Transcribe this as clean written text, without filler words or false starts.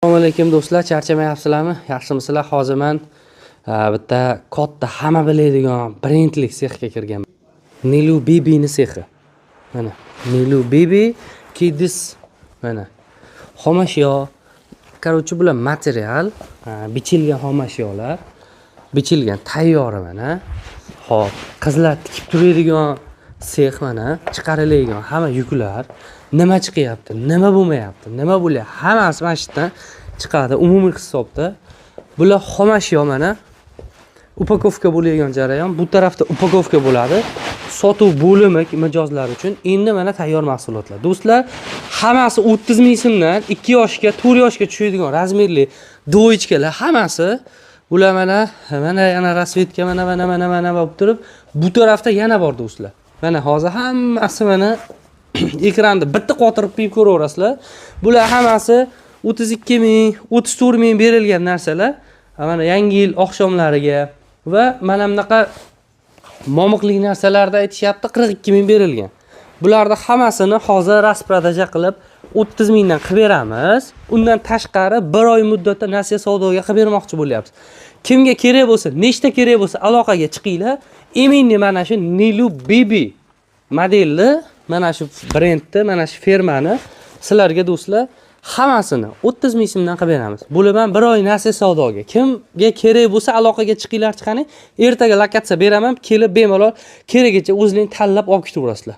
Assalomu alaykum, do'stlar, charchamayapsizlarmi? Yaxshimisizlar? Hozir man bitta katta, hamma biladigan brendlik sexga kirganman. Nilu Babyni sexi. Mana Nilu Baby Kids, mana xomashyo. Короче, bular material, bichilgan xomashyolar, bichilgan tayyori mana. Xo'p, qizlar tikib turadigan sex, mana chiqariladigan hamma yuklar, nima chiqyapti, nima bo'lmayapti, nima bo'lyapti, hammasi mana shu yerdan chiqadi umumiy hisobda. Bular xomashyo, mana упаковка bo'ladigan jarayon. Bu tarafda упаковка bo'ladi. Sotuv bo'limi mijozlar uchun. Endi mana tayyor mahsulotlar. Do'stlar, hammasi 30 ming so'mdan 2 yoshga, 4 yoshga tushadigan размер li двоечка lar hammasi. Bular mana, mana yana расцветка, mana, mana, mana, mana bo'lib turib, bu tarafda yana bor, do'stlar. Mana hozir hammasi, mana ekranda bitta qotirib qo'yib ko'raverasizlar. Bular hammasi 32 ming, 34 ming berilgan narsalar. Mana yangi yil oqshomlariga va mana bunaqa momiqli narsalarda aytishyapti, 42 ming berilgan. Bularni hammasini hozir распродажа qilib 30 mingdan qilib beramiz. Undan tashqari bir oy muddatda nasiya savdoga qilib bermoqchi bo'lyapmiz. Kimga kerak bo'lsa, nechta kerak bo'lsa, aloqaga chiqinglar. Именно mana shu Nilu Baby modelni, mana shu brendni, mana shu firmani sizlarga, do'stlar, hammasini 30 ming so'mdan qilib beramiz. Bular ham bir oy nasiya savdoga. Kimga kerak bo'lsa, aloqaga chiqinglar, chiqaning. Ertaga lokatsiya beraman, kelib bemalol keragicha o'zlaring tanlab olib ketaverasizlar.